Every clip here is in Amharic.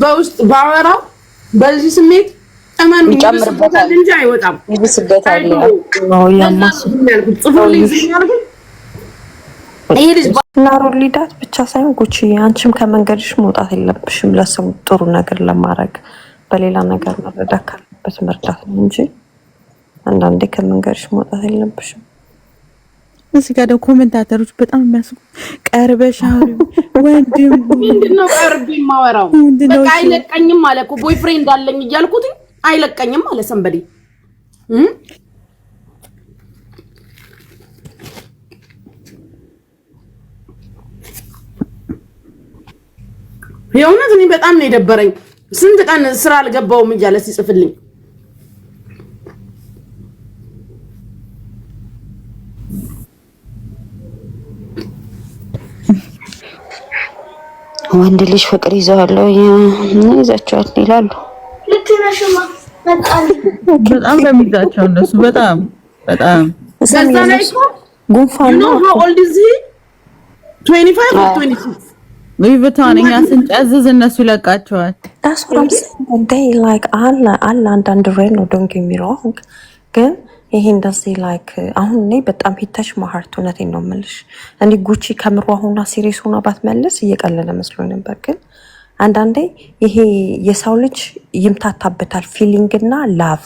በውስጥ ባወራው በዚህ ስሜት እመኑ ይጨምርበታል እንጂ አይወጣም። ይብስበታል። ያልኩት ጽፎልኝ ዝም ያልኩት ይሄ ልጅ ናሮሊዳት ብቻ ሳይሆን ጉቺ አንቺም ከመንገድሽ መውጣት የለብሽም። ለሰው ጥሩ ነገር ለማድረግ በሌላ ነገር መረዳት ካለበት መርዳት ነው እንጂ አንዳንዴ ከመንገድሽ መውጣት የለብሽም። እዚህ ጋር ደግሞ commentator ኦች በጣም የሚያስቁ ቀርበሽ አውሪው ወንድም ምንድነው ቀርቤ የማወራው? በቃ አይለቀኝም አለ እኮ፣ boyfriend አለኝ እያልኩት አይለቀኝም አለ somebody። የእውነት እኔ በጣም ነው የደበረኝ። ስንት ቀን ስራ አልገባውም እያለ ሲጽፍልኝ። ወንድ ልጅ ፍቅር ይዘዋለሁ ይዛቸዋል ይላሉ። በጣም ነው የሚይዛቸው እነሱ፣ በጣም በጣም። በዛ ላይ እኮ ጉንፋን you know how old is he? 25 or 26? ሉዊ ቪቶን እኛ ስንጨዝዝ እነሱ ይለቃቸዋል። That's what I'm saying. They like አለ አለ አንዳንድ rare ነው፣ don't get me wrong፣ ግን ይሄ እንደዚህ like አሁን እኔ በጣም he touch my heart። እውነቴን ነው የምልሽ። እኔ ጉቺ ከምሯ ሆና serious ሆና ባትመልስ እየቀለለ መስሎኝ ነበር። ግን አንዳንዴ ይሄ የሰው ልጅ ይምታታበታል feeling እና love፣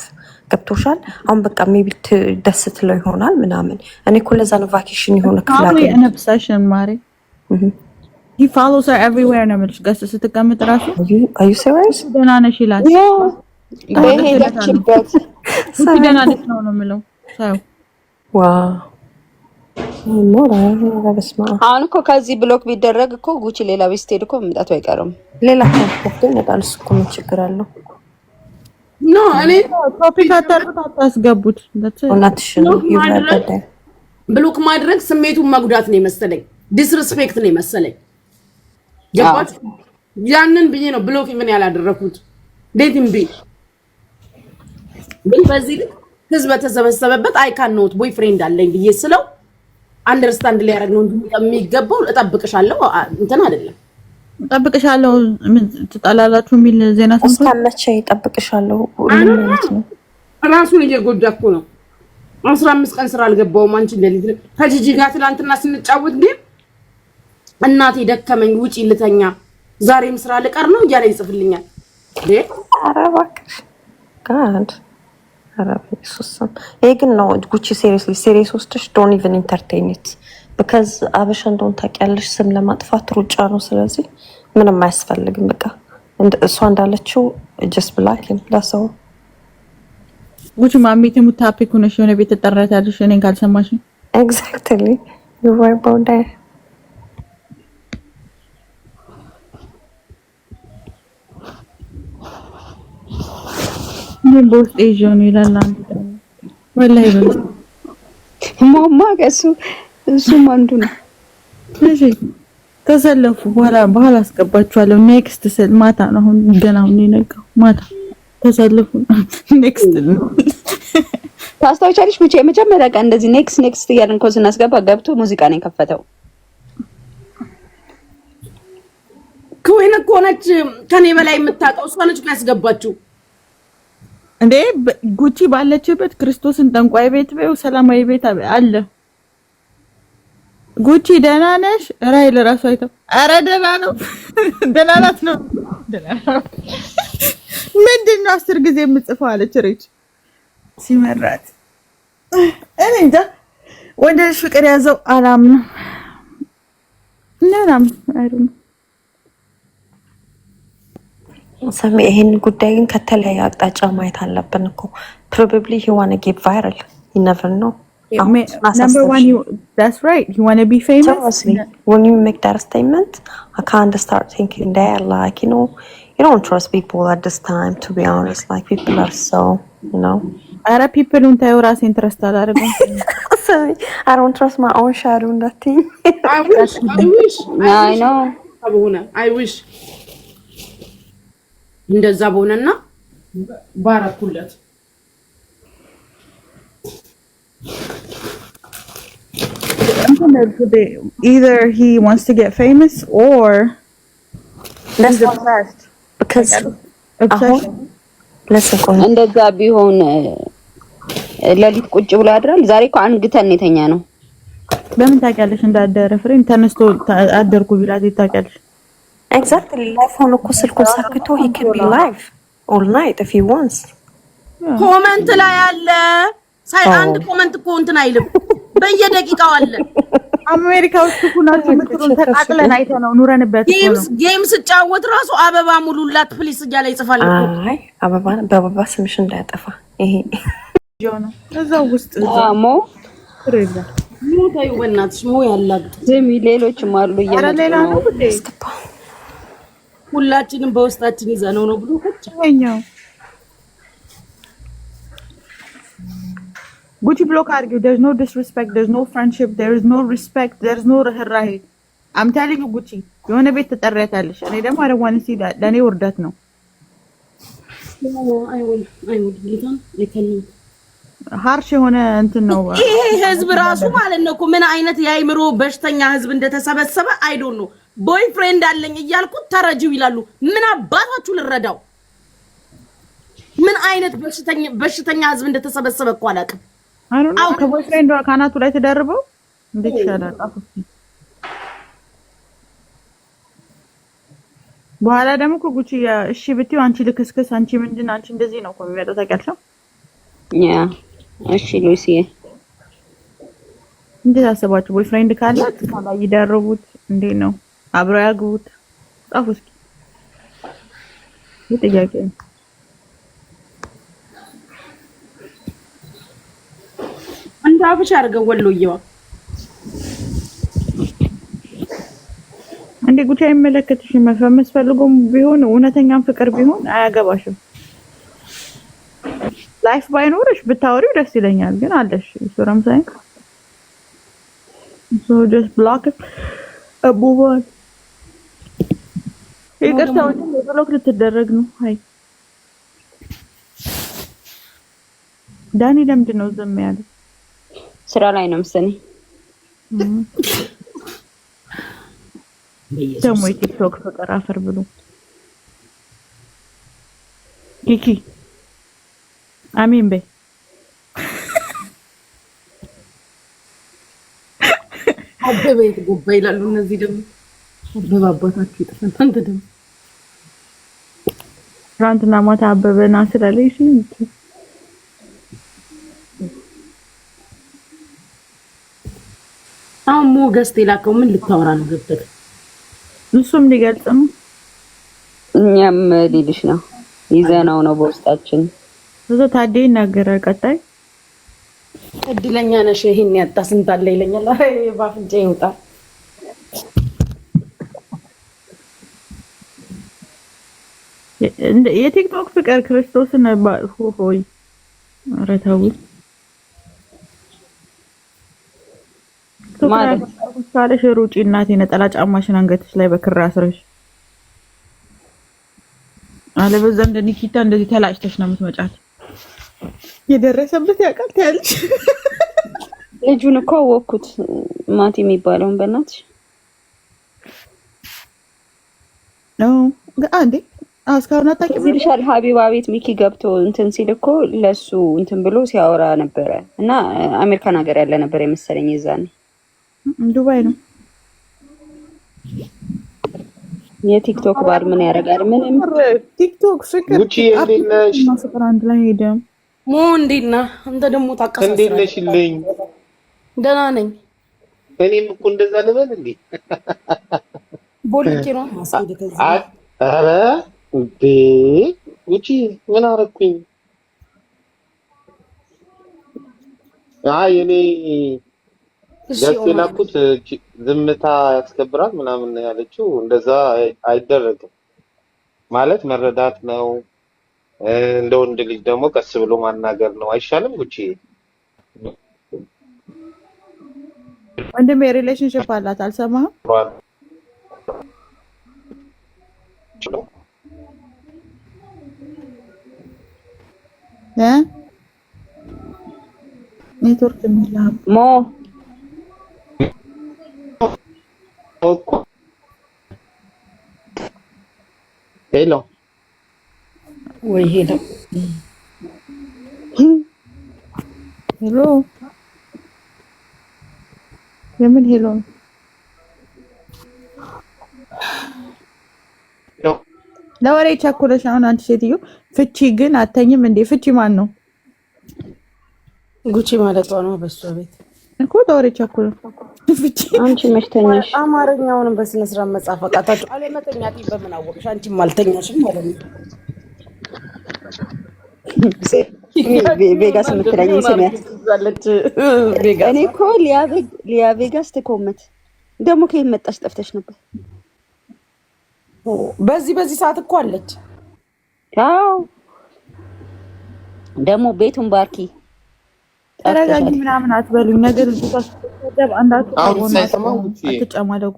ገብቶሻል። አሁን በቃ maybe ደስ ትለው ይሆናል ምናምን። እኔ እኮ ለዛ ነው vacation የሆነ ክፍለ Probably ሀገር an obsession ማሪ። He follows her everywhere ነው የምልሽ። Guest ስትቀመጥ ራሱ Are you serious? ደህና ነሽ ይላል። በሄደችበት ጉቺ ደህና ነሽ ነው ነው የምለው ሳየው። Wow፣ ሞራ በስመ አብ። አሁን እኮ ከዚህ block ቢደረግ እኮ ጉቺ ሌላ ቤት ስትሄድ እኮ መምጣቱ አይቀርም። ሌላ ከፍቶ ይመጣል። እሱ እኮ ምን ችግር አለው? No፣ እኔ Topic አታርጉት፣ አታስገቡት። That's it. እውነትሽን ነው። Block ማድረግ ይረዳል። Block ማድረግ ስሜቱን መጉዳት ነው የመሰለኝ፣ disrespect ነው የመሰለኝ። ገባች? ያንን ብዬ ነው block ምን ያላደረኩት። Let him be። ግን በዚህ ልክ ህዝብ በተሰበሰበበት አይ ካን ኖት፣ ቦይፍሬንድ አለኝ ብዬ ስለው understand ሊያደርግ ነው እንጂ የሚገባው እጠብቅሻለሁ እንትን አይደለም። እጠብቅሻለሁ፣ ምን ትጣላላችሁ የሚል ዜና እስከ ሰምቷል። መቼ እጠብቅሻለሁ? ምን ማለት ነው? ራሱን እየጎዳ እኮ ነው። 15 ቀን ስራ አልገባውም። አንቺ እንደሊት ከጂጂ ጋር ትላንትና ስንጫወት ግን እናቴ ደከመኝ ውጪ ልተኛ፣ ዛሬም ስራ ልቀር ነው እያለ ይጽፍልኛል። እንዴ! ኧረ እባክሽ God፣ ኧረ በኢየሱስ ስም። ይሄ ግን ነው ጉቺ፣ seriously serious ወስደሽ don't even entertain it because አበሻ እንደሆን ታውቂያለሽ፣ ስም ለማጥፋት ሩጫ ነው። ስለዚህ ምንም አያስፈልግም። በቃ እሷ እንዳለችው just block ለሰው። ጉቺ ማሚ ትሙት topic ሆነሽ የሆነ ቤት ትጠራታለሽ እኔን ካልሰማሽ። Exactly, you right about that. እኔም በውስጥ ይዤው ነው ይላል አንዱ ደግሞ። ወላሂ በል። ማማ ከእሱ እሱም አንዱ ነው። እሺ ተሰለፉ። በኋላ በኋላ አስገባችኋለሁ። Next ስል ማታ ነው። አሁን ገና አሁን የነጋው ማታ ተሰለፉ። Next ነው። ታስታውሻለሽ? ጉቺ የመጀመሪያ ቀን እንደዚህ next next እያልን እኮ ስናስገባ ገብቶ ሙዚቃ ነው የከፈተው። ክዌን እኮ ነች ከኔ በላይ የምታውቀው፣ እሷ ነች እኮ ያስገባችው። እንዴ ጉቺ ባለችበት ክርስቶስን ጠንቋይ ቤት በይው ሰላማዊ ቤት አለ። ጉቺ ደህና ነሽ? ራይል ራሱ አይተው ኧረ ደህና ነው፣ ደህና ናት ነው፣ ደህና ነው። ምንድን ነው 10 ጊዜ የምጽፈው አለች ሬች ሲመራት። እኔ እንጃ ወንድ ልጅ ፍቅር ያዘው አላምንም። ምናምን I don't know. ሰሚ፣ ይሄን ጉዳይ ግን ከተለያየ አቅጣጫ ማየት አለብን እኮ። Probably he wanna get viral, you never know. Number one, that's right. You want to be famous? Seriously, when you make that statement, I kind of start thinking that, like, you don't trust people at this time, to be honest. Like, people are so. ኧረ people ኡን ታየው ራሴን trust አላደርገውም። Sorry, I don't trust my own shadow in that thing. I wish, I wish. I know. በሆነ፣ I wish እንደዛ በሆነና ባረኩለት። Either he wants to get famous or he's depressed. Because አሁን ለሰኮንድ እንደዛ ቢሆን ሌሊት ቁጭ ብሎ ያድራል። ዛሬ እኮ አንግተን የተኛ ነው። በምን ታውቂያለሽ እንዳደረ? ፍሬን ተነስቶ አደርኩ ቢላት ታውቂያለሽ? Exactly, live ሆኖ እኮ ስልኩን ሰክቶ he can be live all night if he wants. Comment ላይ አለ ሳይ አንድ comment እኮ እንትን አይልም፣ በየደቂቃው አለ። አሜሪካ ውስጥ እኮ ናችሁ የምትሉን ተቃጥለን አይተነው ኑረንበት እኮ ነው። Game ስጫወት ራሱ አበባ ሙሉላት please እያለ ይጽፋል እኮ። አይ፣ አበባ በአበባ ስምሽ እንዳያጠፋ ይሄ ነው እዛው ውስጥ እዛው ሞ ፍሬ የለም። ሞ ተይው በእናትሽ፣ ሞ ያላግጥ። ዝም፣ ሌሎችም አሉ ኧረ እየመጡ ሌላ ነው። ነው እንዴ? ሁላችንም በውስጣችን ይዘነው ነው ብሎ ቁጭ። ይኸኛው ጉቺ block አድርጊው። There's no disrespect, there's no friendship, there's no respect, there's no ርህራሄ። I'm telling you ጉቺ የሆነ ቤት ትጠሪያታለሽ። እኔ ደግሞ I don't want to see that። ለእኔ ውርደት ነው። አይሆን አይሆን፣ ጌታን አይከንም። Harsh የሆነ እንትን ነው። ይሄ ህዝብ ራሱ ማለት ነው እኮ ምን አይነት የአይምሮ በሽተኛ ህዝብ እንደተሰበሰበ I don't know። Boyfriend አለኝ እያልኩት ተረጂው ይላሉ። ምን አባታችሁ ልረዳው? ምን አይነት በሽተኛ ህዝብ እንደተሰበሰበ እኮ አላውቅም። I don't know፣ ከ boyfriend ካናቱ ላይ ተደርበው እንዴት ይሻላል? ጻፉ እስኪ። በኋላ ደግሞ እኮ ጉቺ እሺ ብትይው አንቺ ልክስክስ፣ አንቺ ምንድን፣ አንቺ እንደዚህ ነው እኮ የሚመጣው፣ ታውቂያለሽ? Yeah፣ እሺ ሉሲዬ። እንዴት አስባችሁ? Boyfriend ካላት ከላይ ይደርቡት፣ እንዴት ነው? አብረው ያግቡት? ጻፉ እስኪ። ይህ ጥያቄ ነው። እንደ አፍሽ አድርገው ወሎዬዋ። እንዴ ጉቺ አይመለከትሽም። መፈመስ ፈልጎም ቢሆን እውነተኛም ፍቅር ቢሆን አያገባሽም። Life ባይኖርሽ ብታወሪው ደስ ይለኛል፣ ግን አለሽ ሱረም ሳይ so just block move on። ይቅርታ ወንድም፣ block ልትደረግ ነው። አይ ዳኒ ለምንድን ነው ዝም ያለው? ስራ ላይ ነው መሰለኝ። ደግሞ የቲክቶክ ፍቅር አፈር ብሎ። ኪኪ አሜን በይ። አበበ የት ገባ ይላሉ እነዚህ ደግሞ። አበበ አባታችሁ ይጥፋል። አንተ ደግሞ ትናንትና ማታ አበበ ና ስላለኝ ስንት አሁን ሞገስ የላከው ምን ልታወራ ነው ገብተህ? እሱም ሊገልጽ ነው። እኛም ሊልሽ ነው፣ ይዘነው ነው በውስጣችን። እዛ ታዴ ይናገራል። ቀጣይ እድለኛ ነሽ፣ ይሄን ያጣ ስንት አለ ይለኛል። አይ ባፍንጫ ይውጣ። የቲክቶክ ፍቅር ክርስቶስን ሆይ ኧረ ተው። ማለት ካለሽ ሩጪ እናቴ፣ ነጠላ ጫማሽን አንገትሽ ላይ በክር አስረሽ፣ አለበዛ እንደ ኒኪታ እንደዚህ ተላጭተሽ ነው የምትመጫት። የደረሰበት ያውቃል ትያለሽ። ልጁን እኮ አወኩት ማቲ የሚባለውን፣ በእናትሽ። ነው እንዴ? እስካሁን አታውቂም? እዚህ ልሻል ሀቢባ ቤት ሚኪ ገብቶ እንትን ሲል እኮ ለሱ እንትን ብሎ ሲያወራ ነበረ እና አሜሪካን ሀገር ያለ ነበር የመሰለኝ የዛኔ። ዱባይ ነው። የቲክቶክ ባል ምን ያደርጋል? ምንም። ቲክቶክ ፍቅር ጉቺ እንዴት ነሽ? ፍቅር አንድ ላይ ሄደ። ሞ እንዴት ነህ? አንተ ደግሞ እንዴት ታቀሳስራለህ። ነሽልኝ? ደህና ነኝ። እኔም እኮ እንደዛ ልበል እንዴ? ቦልኬ ነው ማስሄድ ከዚህ። ኧረ እንዴ ጉቺ ምን አደረኩኝ? አይ እኔ እሺ ገጽ ኦማር የላኩት ዝምታ ያስከብራል ምናምን ያለችው እንደዛ አይደረግም ማለት መረዳት ነው። እንደ ወንድ ልጅ ደግሞ ቀስ ብሎ ማናገር ነው፣ አይሻልም ጉቺ? ወንድሜ relationship አላት፣ አልሰማህም? እ ኔትወርክ የሚልህ ሞ እኮ hello። ወይ ሄደው። Hello፣ የምን hello ነው? ለወሬ ቸኩለሽ አሁን አንቺ ሴትዮ ፍቺ ግን አተኝም እንዴ? ፍቺ ማን ነው? ጉቺ ማለቷ ነው በሷ ቤት። እኮ ለወሬ ቸኩለ ፍቺ። አንቺ መች ተኛሽ? አማርኛውንም በስነ ስርዓት መጻፍ አቃታችሁ። አለመተኛቴን በምን አወቅሽ? አንቺም አልተኛሽም ማለት ነው። ቬጋስ የምትለኝ ስሚያት። ዛለች ቬጋስ። እኔ እኮ ሊያ ቬጋስ ትኮመት ደግሞ ከየት መጣሽ? ጠፍተሽ ነበር። በዚህ ሰዓት እኮ አለች። አዎ፣ ደግሞ ቤቱን ባርኪ። ተረጋጊ ጠፍተሻል። ምናምን አትበሉኝ። ነገር ልጅቷ ስትሰደብ አንዳችሁ አሁን ከጎኗ ሳይሰማ አትቆሙ፣ ጉቺ አትጨማለቁ።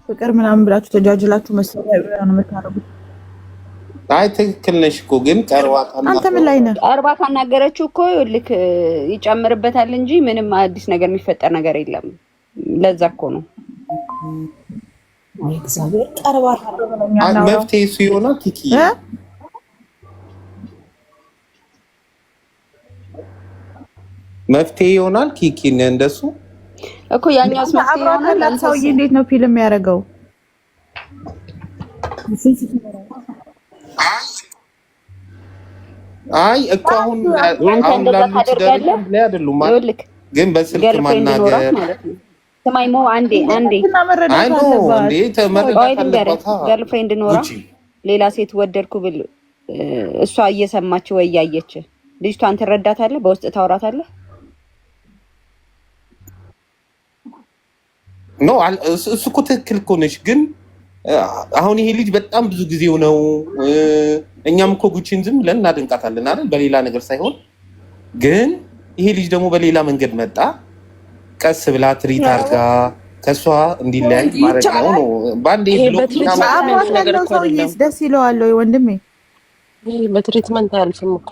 ፍቅር ምናምን ብላችሁ ተጃጅላችሁ መሰሪያ ነው የምታደርጉት። አይ ትክክል ነሽ እኮ፣ ግን ቀርባ አንተ ምን ላይ ነህ? ቀርባ ካናገረችው እኮ ልክ ይጨምርበታል እንጂ ምንም አዲስ ነገር የሚፈጠር ነገር የለም። ለዛ እኮ ነው። አይ እግዚአብሔር፣ ቀርባ መፍትሄ እሱ ይሆናል ኪኪ። እ? መፍትሄ ይሆናል ኪኪ እንደሱ። እኮ ያኛውስ መፍትሄ አብሯት ይሆናል። ያላት አንተስ ሰውዬ እንዴት ነው ፊልም ያደረገው? አይ እኮ አሁን ያንተ አሁን እንደዛ ላሉት ደረጃ ታደርጋለህ? ላይ አይደሉም ማለት ይኸውልህ ግን በስልክ girlfriend ኖራት ማናገር ማለት ነው። ስማኝ ሞ አንዴ አንዴ እና መረዳት አይ no አለባት። እንዴ ቆይ መረዳት ልንገርህ፣ አለባታ girlfriend ኖራ ጉቺ። ሌላ ሴት ወደድኩ ብል እሷ እየሰማች ወይ እያየች ልጅቷን ትረዳታለህ? በውስጥ ታወራታለህ? No፣ እሱ እኮ ትክክል እኮ ነሽ፣ ግን አሁን ይሄ ልጅ በጣም ብዙ ጊዜው ነው። እኛም እኮ ጉቺን ዝም ብለን እናደንቃታለን አይደል? በሌላ ነገር ሳይሆን፣ ግን ይሄ ልጅ ደግሞ በሌላ መንገድ መጣ። ቀስ ብላ treat አድርጋ ከእሷ እንዲለያይ ማድረግ ነው። ይቻላል። ነው በአንዴ ይሄ block በ treatment ምናምን አብሯት የሚያልፍ ነገር ያለው እኮ ሰውዬስ አይደለም። ደስ ይለዋል ወይ ወንድሜ? ይሄ በ treatment አያልፍም እኮ።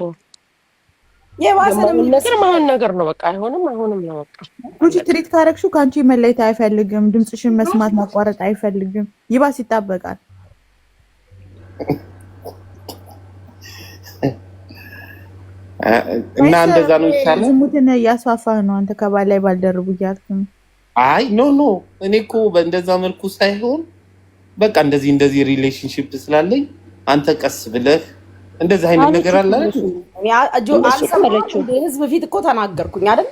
የባሰ ነው። የማይሆን ነገር ማይሆን ነገር ነው። በቃ አይሆንም፣ አይሆንም ነው በቃ። ጉቺ treat ካረግሽው ከአንቺ መለየት አይፈልግም። ድምፅሽን መስማት ማቋረጥ አይፈልግም። ይባስ ይጣበቃል። እና ወይስ እንደዛ ነው ይቻላል። ዝሙትን እያስፋፋህ ነው አንተ? ከባል ላይ ባልደርቡ እያልክ ነው። አይ no no፣ እኔ እኮ በእንደዛ መልኩ ሳይሆን በቃ እንደዚህ እንደዚህ relationship ስላለኝ አንተ ቀስ ብለህ እንደዚህ አይነት ነገር አለ አይደል? እኔ እንደሱ አልሰማህም አለችው። እንዴ? ህዝብ ፊት እኮ ተናገርኩኝ አይደል?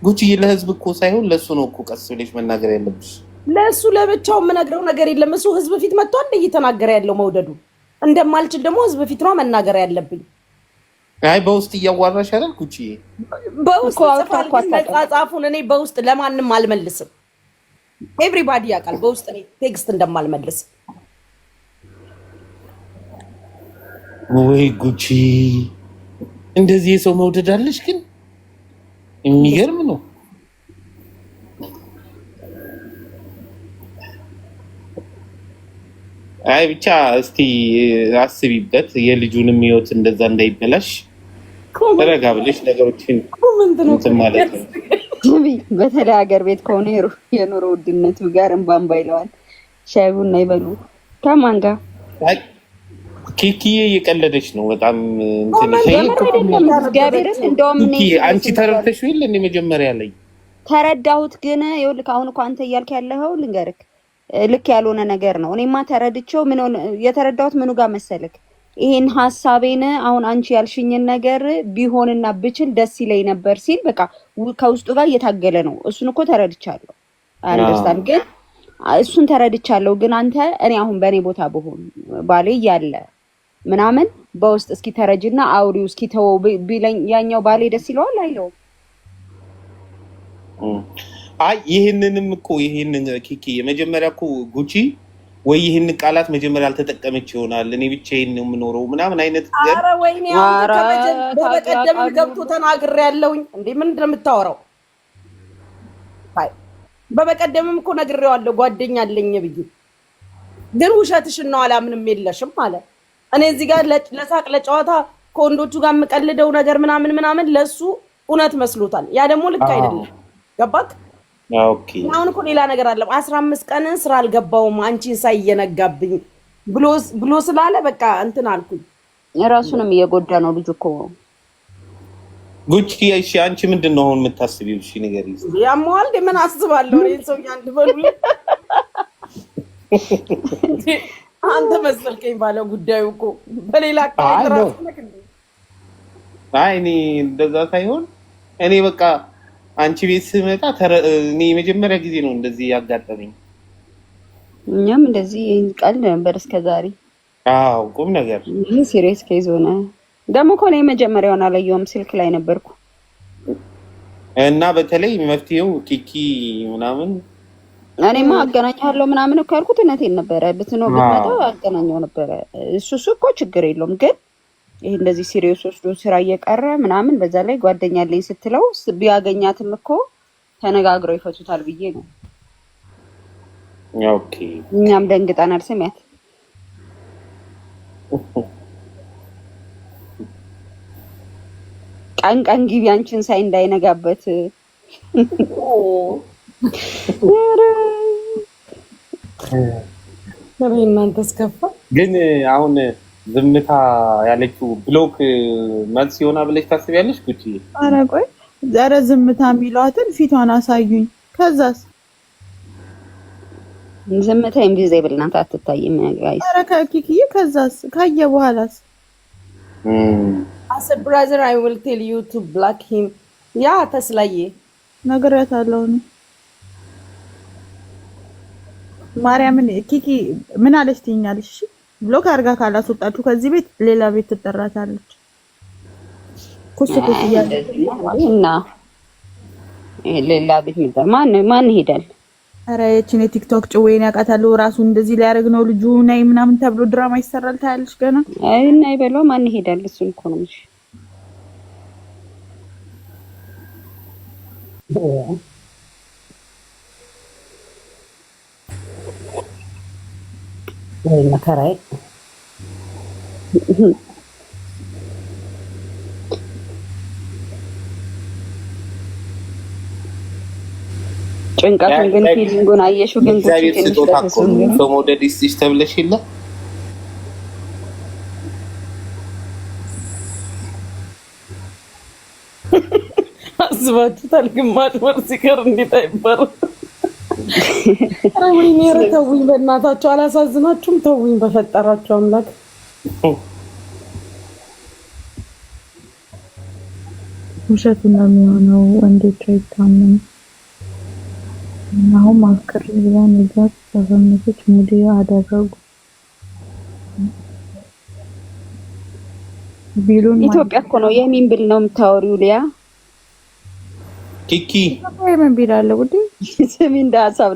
ጉቺዬ ለህዝብ እኮ ሳይሆን ለእሱ ነው እኮ ቀስ ብለሽ መናገር ያለብሽ። ለእሱ ለብቻው የምነግረው ነገር የለም። እሱ ህዝብ ፊት መጥቶ እንደ እየተናገረ ያለው መውደዱ እንደማልችል ደግሞ ህዝብ ፊት ነው መናገር ያለብኝ። አይ በውስጥ እያዋራሽ አይደል ጉቺዬ? በውስጥ እኮ አውርታ ጽፋል፣ እኮ ግን አታውቅም። መጻጻፉን እኔ በውስጥ ለማንም አልመልስም። Everybody ያውቃል በውስጥ እኔ text እንደማልመልስ። ወይ ጉቺ፣ እንደዚህ የሰው መውደድ አለሽ ግን የሚገርም ነው። አይ ብቻ እስቲ አስቢበት፣ የልጁንም ህይወት እንደዛ እንዳይበላሽ ረጋ ብለሽ ነገሮችን Comment ነው እንትን ማለት ነው። በተለይ ሀገር ቤት ከሆነ የኑሮ ውድነቱ ጋር እንባ እንባ ይለዋል። ሻይ ቡና ይበሉ ከማን ጋር? አይ ኪኪዬ እየቀለደች ነው በጣም እንትን Comment ይሄ የምር እኮ አይደለም፣ እግዚአብሔርን እንደውም እኔ ኪኪ አንቺ ተረድተሽው የለ እንደ መጀመሪያ ላይ? ተረዳሁት። ግን ይኸውልህ አሁን እኮ አንተ እያልክ ያለኸው ልንገርክ ልክ ያልሆነ ነገር ነው። እኔማ ተረድቼው ምን የተረዳሁት ምኑ ጋር መሰልክ? ይሄን ሀሳቤን አሁን አንቺ ያልሽኝን ነገር ቢሆንና ብችል ደስ ይለኝ ነበር ሲል በቃ ከውስጡ ጋር እየታገለ ነው። እሱን እኮ ተረድቻለሁ። Understand፣ ግን እሱን ተረድቻለሁ። ግን አንተ እኔ አሁን በእኔ ቦታ ብሆን ባሌ እያለ ምናምን በውስጥ እስኪ ተረጅና አውሪው እስኪ ተወው ቢለኝ ያኛው ባሌ ደስ ይለዋል አይለውም? አይ ይህንንም እኮ ይህንን ኪኪ የመጀመሪያ እኮ ጉቺ ወይ ይህንን ቃላት መጀመሪያ አልተጠቀመች ይሆናል። እኔ ብቻዬን ነው የምኖረው ምናምን አይነት ነገር። አረ ወይኔ አንተ። ኧረ በበቀደምም ታውቃለህ። ገብቶ ተናግሬ ያለውኝ እንዴ፣ ምንድን ነው የምታወራው? አይ በበቀደምም እኮ ነግሬዋለሁ ጓደኛ አለኝ ብዬ፣ ግን ውሸትሽን ነው አላምንም የለሽም አለ። እኔ እዚህ ጋር ለሳቅ ለጨዋታ ከወንዶቹ ጋር የምቀልደው ነገር ምናምን ምናምን ለሱ እውነት መስሎታል። ያ ደግሞ ልክ አይደለም። ገባክ? Okay። አሁን እኮ ሌላ ነገር አለ። 15 ቀን ስራ አልገባውም አንቺን ሳይ እየነጋብኝ ብሎ ስላለ በቃ እንትን አልኩኝ። ራሱንም እየጎዳ ነው ልጁ እኮ። ጉቺ፣ እሺ አንቺ ምንድን ነው አሁን የምታስቢው? እሺ ንገሪኝ። ያመዋል። ምን አስባለሁ እኔ? ሰው አንድ በሉልኝ። አንተ መሰልከኝ ባለ ጉዳዩ እኮ በሌላ አይ ነው። ራሱ ነህ እንዴ? አይ እኔ እንደዛ ሳይሆን እኔ በቃ አንቺ ቤት ስመጣ እኔ የመጀመሪያ ጊዜ ነው እንደዚህ ያጋጠመኝ። እኛም እንደዚህ ቀልድ ነበር እስከ ዛሬ። አዎ ቁም ነገር። ይህ serious case ሆነ። ደግሞ እኮ እኔ የመጀመሪያውን አላየሁም፣ ስልክ ላይ ነበርኩ። እና በተለይ መፍትሄው ኪኪ ምናምን። እኔማ አገናኛለሁ ምናምን እኮ ያልኩት እውነቴን ነበረ። ብትመጣ አገናኘው ነበረ። እሱ እኮ ችግር የለውም፣ ግን ይሄ እንደዚህ serious ወስዶ ስራ እየቀረ ምናምን፣ በዛ ላይ ጓደኛ አለኝ ስትለው ቢያገኛትም እኮ ተነጋግረው ይፈቱታል ብዬ ነው። እኛም ደንግጠናል። ስሚያት፣ ቀን ቀን ግቢ አንቺን ሳይ እንዳይነጋበት። ኧረ ኧረ እናንተ እስከፋ። ግን አሁን ዝምታ ያለችው block መልስ ይሆናል ብለሽ ታስቢያለሽ ጉቺ? ኧረ ቆይ፣ ኧረ ዝምታ የሚሏትን ፊቷን አሳዩኝ። ከዛስ? ዝምታ invisible ናት፣ አትታይም guys። ኧረ ከኪክዬ ከዛስ? ካየ በኋላስ? As a brother I will tell you to block him, yeah ተስላዬ። ነግሬያታለሁ እኔ ማርያምን። ኪኪ ምን አለች ትይኛለሽ? እሺ block አድርጋ ካላስወጣችሁ ከዚህ ቤት ሌላ ቤት ትጠራታለች። ኩስ ኩስ እያለች እና ይሄ ሌላ ቤት ማን ማን ይሄዳል? ኧረ የችን የቲክቶክ ጭዌን ያውቃታል። ራሱ እንደዚህ ሊያደርግ ነው ልጁ ነይ ምናምን ተብሎ ድራማ ይሰራል ታያለሽ ገና። አይ እና ይበለው፣ ማን ይሄዳል? እሱን እኮ ነው የምልሽ። ወይ መከራዬ! ጭንቀቱን ግን feeling ኡን አየሽው? ግን ጉቺ እግዚአብሔር ትንሽ ስጦታ እኮ ለተሱ ነው። ግን ሰው መውደድ ይስጥሽ ተብለሽ የለ። አስባችሁታል? ግማሽ ወር ሲቀር እንዴት አይባልም? ኧረ ወይኔ! ኧረ ተውኝ በእናታችሁ፣ አላሳዝናችሁም? ተውኝ በፈጠራችሁ አምላክ። ውሸቱን ነው የሚሆነው። ወንዶች አይታመኑም። አሁን አፍቅሬ ብላ ይዛት ተፈመሰች፣ mood አደረጉ ቢሉን። ኢትዮጵያ እኮ ነው፣ የምን bill ነው የምታወሪው ሊያ? ኪኪ። የምን bill አለ ውዴ? ስሚ እንደ ሀሳብ።